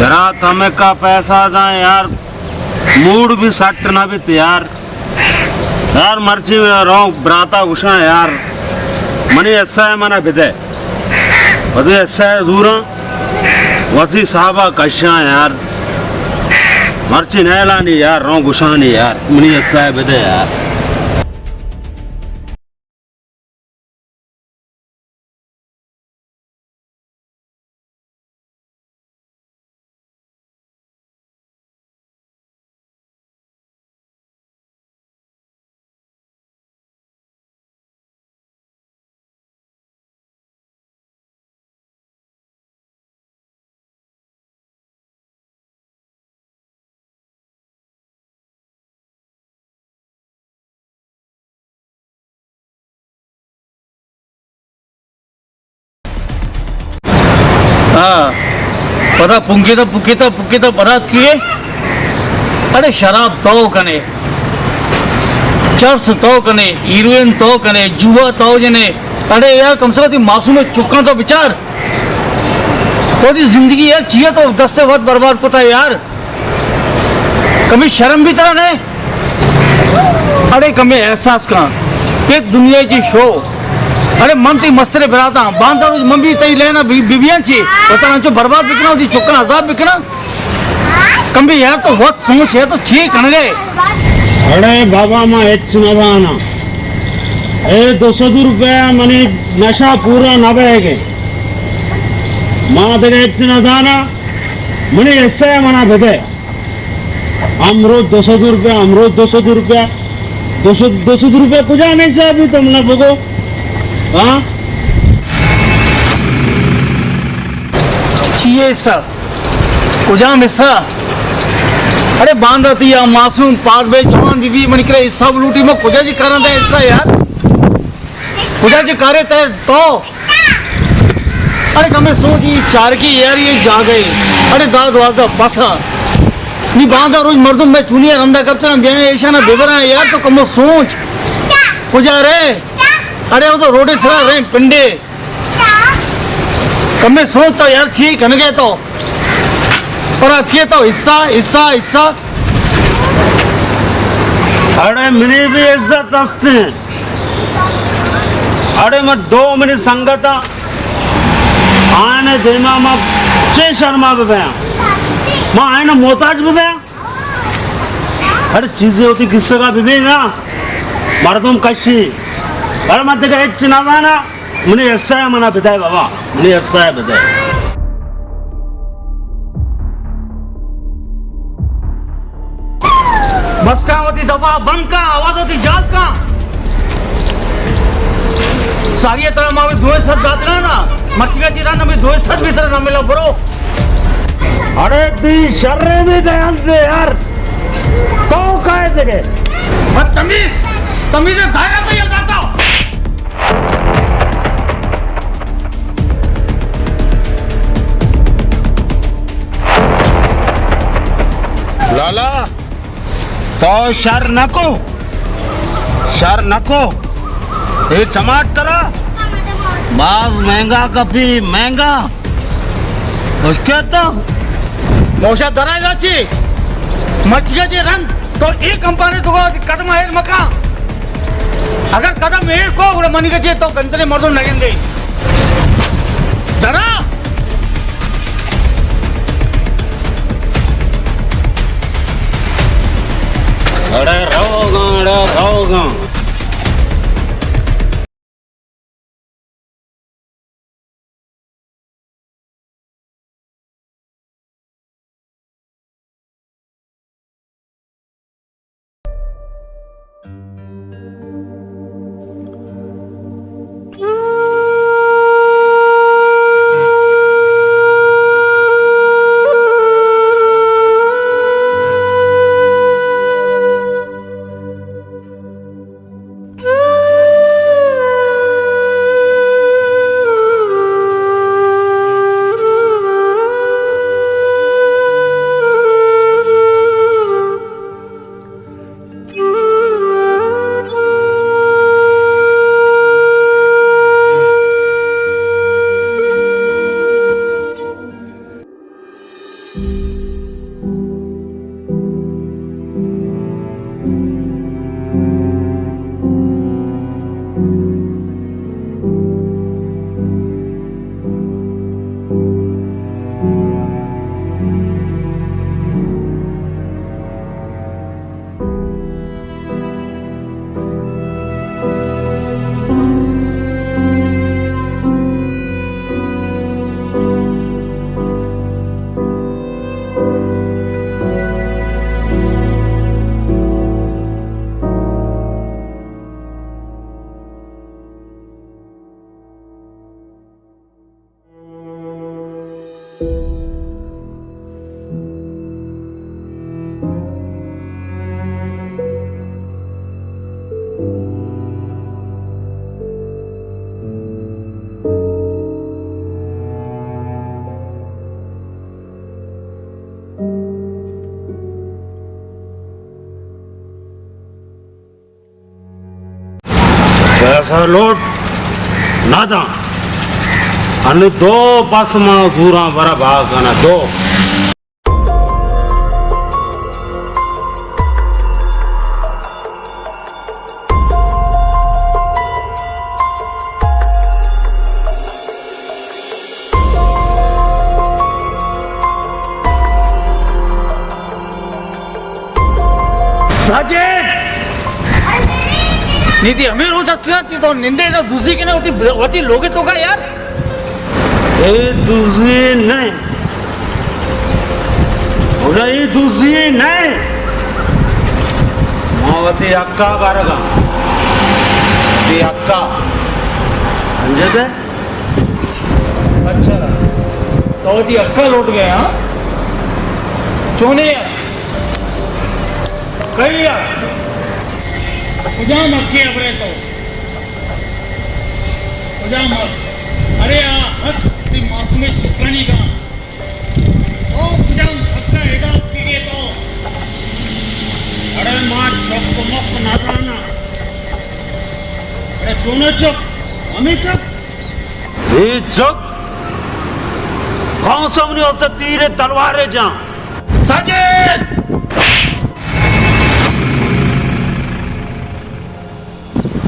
برات ہمے کا پیسہ داں یار، موڈ بھی سٹ نہ بیت یار۔ یار مرچی روں براتا گوشاں یار، منی حصہ ءَ منا بدے۔ وتی حصہ ءَ زوراں، وتی صاحبا کشاں یار۔ مرچی نیلانی یار، روں گوشانی یار، منی حصہ ءَ بدے یار۔ ہاں، پدا پنکتا، پنکتا، پنکتا برات کیے۔ اڑے شراب تو کنے، چرس تو کنے، ہیروئن تو کنے، جوا تو جنے۔ اڑے یار، کم سے کم تی معصوم چکاں تو بچار۔ تو دی زندگی یار چیئے تو دستے وقت برباد کتا یار۔ کمی شرم بھی ترا نہ؟ اڑے کمی احساس کن۔ پہ دنیا چی شو۔ اڑے من تی مستر براتاں، باندا روچ من بھی تئی لینا بی-، بیبیاں چی۔ وطن انچو برباد بکنا، تی چکاں عذاب بکنا۔ کمی یار تو وقت سوچ ہے تو چی کنگے؟ اڑے بابا ما ہچ نہ زاناں۔ اے دو سد روپیہ منی نشہ پورا نہ بئیگے۔ ما دگہ ہچ نہ زاناں۔ منی حصہ ءَ منا بدے۔ امروز دو سد روپیہ، امروز دو سد روپیہ، دو سد، دو سد روپیہ کجا نہیں صاحب، تم نہ بگو۔ ہاں؟ چیئے حصہ؟ کجام حصہ؟ اڑے باندا تی یا معصوم پاک بے جوان بی بی منی کرے حصہ بلوٹی، ما کجا جی کراں دا حصہ یار؟ کجا جی کارے تے تو؟ اڑے کمے سوچ، ای چارکی یار، ای جاگہ۔ اڑے دہ دوازدہ بس۔ نی باندا روچ مردم میں چونی رندا کپتنا، بیاں ایشانا ببراں یار، تو کمو سوچ۔ کجا رے؟ اڑے او تو روڈے سرا رے پنڈے۔ کمے سوچ تو یار، چی کنگے تو؟ پر اتکے تو حصہ، حصہ، حصہ۔ اڑے منی بھی عزت است۔ اڑے ما دو منی سنگت آں، آنے دیما ما چے شرما ببیاں؟ ما آنے محتاج ببیاں؟ اڑے چیزے ہوتی قصہ کا ببی نا، مردم کشی۔ اڑے ما دگہ ہچ نہ زانا، منی حصہ ہے منا بدے بابا، منی حصہ ہے بدے۔ بس کن، وتی دپا بند کن، آواز وتی جال کن۔ ساری ترا ما بھی دوئیں سد داتگا نا، مرچیگا چی رند ہمیں دوئیں سد بھی ترا نہ ملا، برو۔ اڑے دی شرے بھی دے ہم سے یار، تو کائے دے گئے؟ بدتمیز، تمیز دائرہ تو یہ داتا۔ لالا، تو شر نکو، شر نکو۔ اے چماٹ ترا باز مہنگا کپی، مہنگا۔ مشکل تو۔ موشا درائے چی؟ مرچیگا چی رند تو اے کمپانی تو قدم ایر مکا۔ اگر قدم ایر کو، گڑا منی کچے تو گندنے مردم نہ گندے۔ درا۔ اڑے روگاں، اڑے روگاں۔ ایسا لوٹ نہ داں۔ انو دو بس ما زوراں برا بھاگ کنا دو۔ ساجد! نی تئی ہمے روچ است کہ تئی تو نندے نہ دزی کنے وتی، وتی لوگے توکا یار۔ اے دزی نہ۔ خدا اے دزی نہ۔ ما وتی حقا بارگا۔ وتی حقا۔ سمجھتے؟ اچھا، تو وتی حقا لوٹ گئے، ہاں؟ چونے؟ کئی آ؟ کجام حقے ہبرے تو؟ کجام حق؟ ارے آ حق تئی معصومیں چکانی کا۔ او کجام حق کا ادا کی گئے تو؟ ارے ماں چپ مپ نہ جانا۔ ارے دونوں چپ، ہمیں چپ۔ اے چک کون سا منی واسطہ تیر تلوار جان۔ ساجد!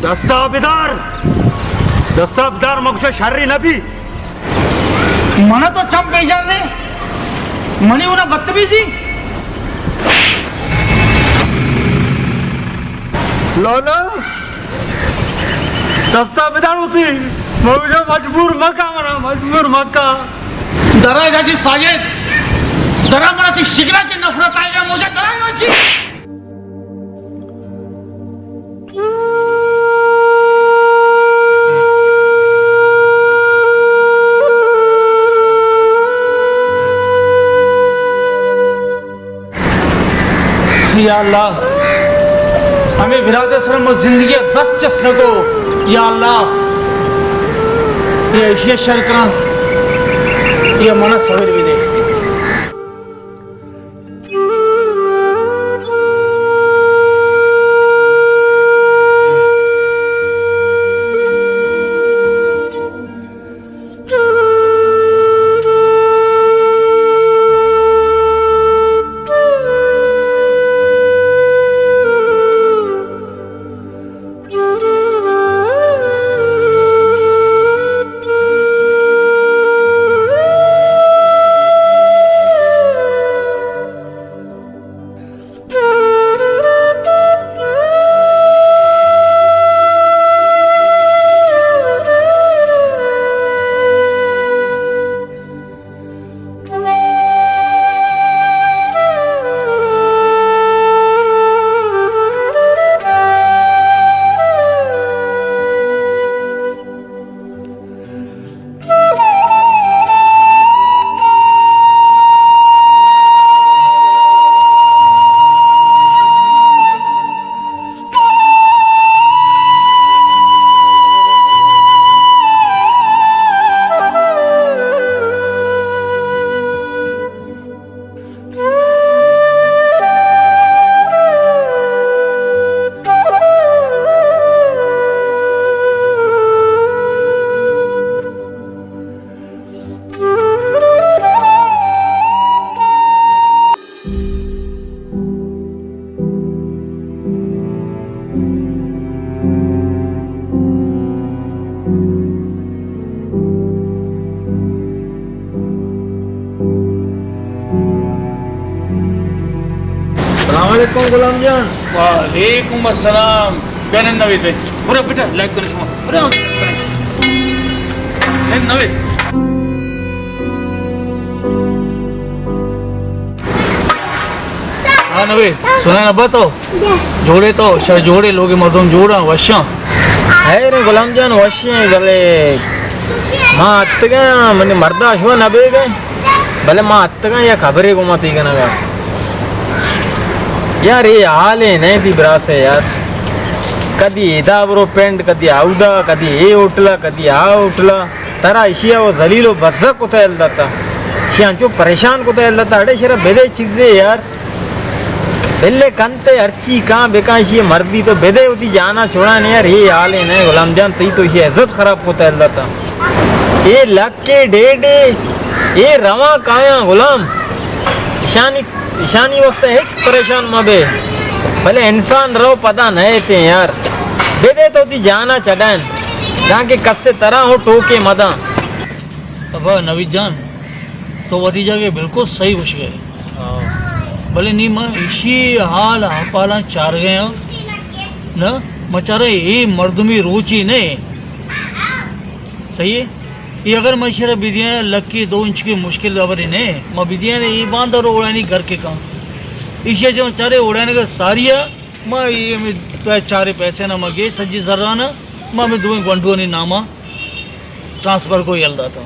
دستا بدار، دستا بدار، مگوشا شری نبی۔ منا تو چم پیژار دے، منی اونا بدتمیزی۔ لالا، دستا بدار وتی، مجھے مجبور مکا، منا مجبور مکا۔ درائے جاچی ساجد، درا منا تی شکلا چی نفرت آئی، مجھے درائے جاچی۔ یا اللہ، ہمے برات ء سر من زندگی ء دست چست نہ کو۔ یا اللہ، اے ایشی ء شر کن، اے من ء صبر بدے۔ السلام علیکم غلام جان۔ وعلیکم السلام۔ بیا نن نوید بھائی۔ برو بیٹا، لائک کرو شما۔ برو، لائک کرو۔ نن نوید۔ ہاں نوید، سنا نبا تو؟ جوڑے تو، شر جوڑے، لوگ مردم جوڑا، وشاں۔ خیر غلام جان، وشیں، بلے ما اتگاں، منی مردا شما نبیگے، بلے ما اتگاں یک خبرے گوما تی کنگا۔ یار، اے حالے نہ دی براسے یار۔ کدی ادا برو پنڈ، کدی اودا، کدی اے ہوٹلا، کدی آ ہوٹلا۔ ترا اشیا و ذلیل و بزگ کتا یل داتا۔ اشیا انچو پریشان کتا یل داتا۔ اڑے شرا بدے چیزے یار۔ بلے کنتے ہرچی کاں بکاں، ایشی مرضی، تو بدے وتی جانا چھڑا نے یار، اے حالے نہ غلام جان، تئی تو ایشی عزت خراب کتا اللہ تا۔ اے لکے ڈیڈے، اے رواں کایاں غلام، ایشانی، ایشانی واسطہ ہچ پریشان مہ بے۔ بلے انسان رو پدا نہ ایتے یار، بدے تو وتی جانا چڈائن، دانکہ کسے ترا ہو ٹوکے مداں۔ ابا نوید جان، تو وتی جاگہ بالکل صحیح گوشگئے۔ ہاں۔ بلے نی ما ایشی حال احوالاں چارگئے ہاں۔ نہ، ما چارے اے مردمی روچی نہ۔ صحیح ہے؟ اے اگر ما ایشی را بدیاں لکی دو انچ کی مشکل خبرے نہ۔ ما بدیاں اے باندر اوڑانی گھر کے کاں۔ ایشی جو چارے اوڑانی کا ساریا، ما اے ہمیں چارے پیسے نہ مگے، سجی زرانا، ما ہمیں دوئیں گونڈوانی ناما ٹرانسفر کو یل داتا۔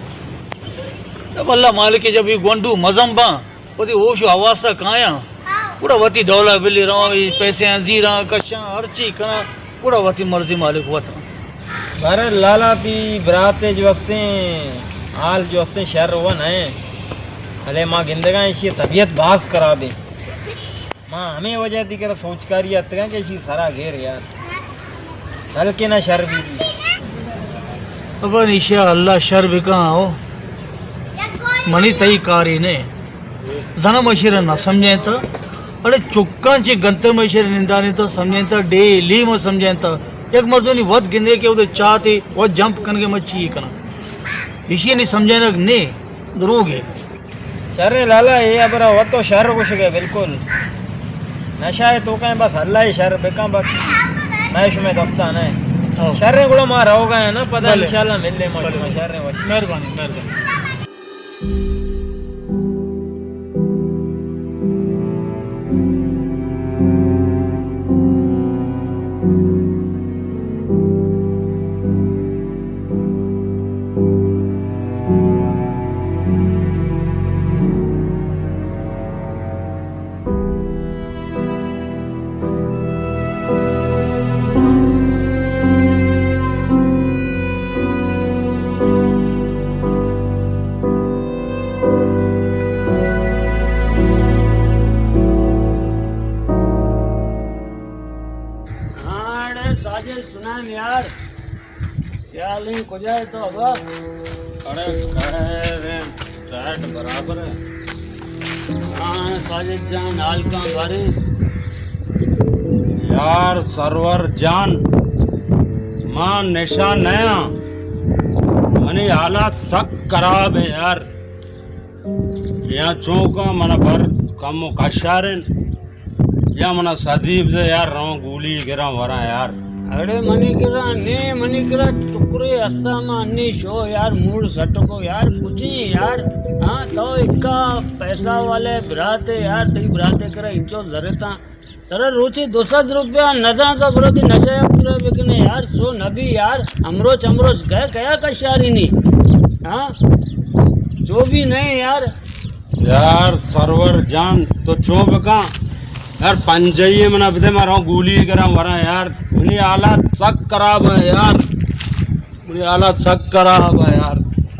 جب اللہ مالک، جب اے گونڈو مزن باں، وتی ہوش و حواس ء کایاں، گڑا وتی ڈولا بلی رواں، اے پیسے آں زیراں، کشاں، ہرچی کناں، گڑا وتی مرضی مالک وتاں۔ بہرحال لالا، تئی برات جو ہستیں، حال جو ہستیں، شر و نہ ایں۔ بلے ما گندگاں ایشی طبیعت باز خراب ہے۔ ما ہمے وجہ تئی کرا سوچکاری اتکاں کہ ایشی سرا گیر یار، بلکہ نہ شر بی بی۔ ابا انشاءاللہ شر بکاں ہو، منی تئی کاری نے۔ زنا مشیرا نہ سمجھیں تا، اڑے چکاں چے گنتر مشیر نندانے تا سمجھیں تا، ڈیلی ما سمجھیں تا۔ یک مردونی وت گندے کہ ادے چاتے وت جمپ کنگے ما چی کناں۔ ایشی نی سمجھینگ نے، دروگ ہے۔ شر لالا، اے ہبرا وت تو شر گوشگئے، بالکل نشہ ء توکا ایں، بس اللہ ء شر بکن، بس مئے شمئے دستان ء۔ ہو۔ شر گڑا ما روگا ایں نا، پدا بلے۔ انشاءاللہ ملے ما بلے۔ شما، شر وش۔ مہربانی، مہربانی۔ ہاں، اڑے ساجد سنان یار، کیا حال ہیں، کجا ہے تو ابا؟ اڑے خیر ہے، ٹائٹ برابر ہے۔ ہاں ساجد جان، حال کاں بارے؟ یار سرور جان، ما نشہ نیاں، منی حالات سک خراب ہے یار۔ یا چونکا من بر کم و کشارن، یا منا سدی بدے یار، رواں گولی گراں وراں یار۔ اڑے منی کرا نے، منی کرا ٹکرے ہستا، ما انی شو یار، موڈ سٹ کو یار، کچی یار۔ ہاں تو اکا پیسہ والے براتے یار، تئی براتے کرا انچو زرتا۔ ترا روچی دو سد روپیہ نہ داں تو برو تی نشہ ء پورا بکنے یار، سو نبی یار، امروچ امروچ گئے کیا کشاری نی۔ ہاں؟ جو بھی نہیں یار۔ یار سرور جان، تو چون بکاں؟ یار پنجائی منا بدے، ما رواں گولی گراں وراں یار۔ منی حالات سک خراب ہیں یار۔ منی حالات سک خراب ہے یار۔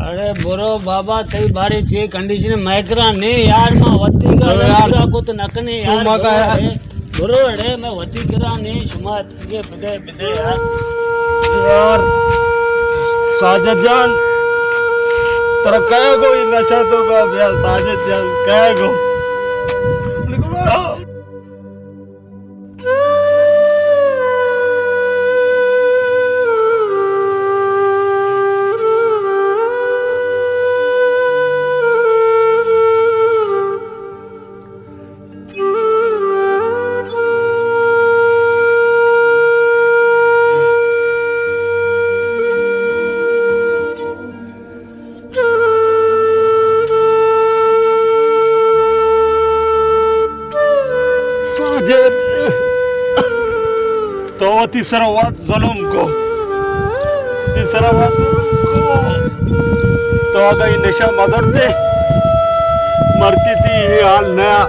اڑے برو بابا، تئی بارے چے کنڈیشن، مئے کرا نے یار، ما وتی گا تو یار، پورا کت نکنے یار، شما کا برو یار۔ اڑے، برو اڑے، مئے وتی کرا نے، شما اتکے بدے، بدے یار۔ یار، ساجد جان، ترا کہے گو اے نشہ توکا بیا، ساجد جان، کہے گو؟ ساجد، تو وتی سرا وت ظلم کو، وتی سرا وت ظلم کو۔ تو اگاں اے نشہ مزرتے، مرتی تئی اے حال نیا۔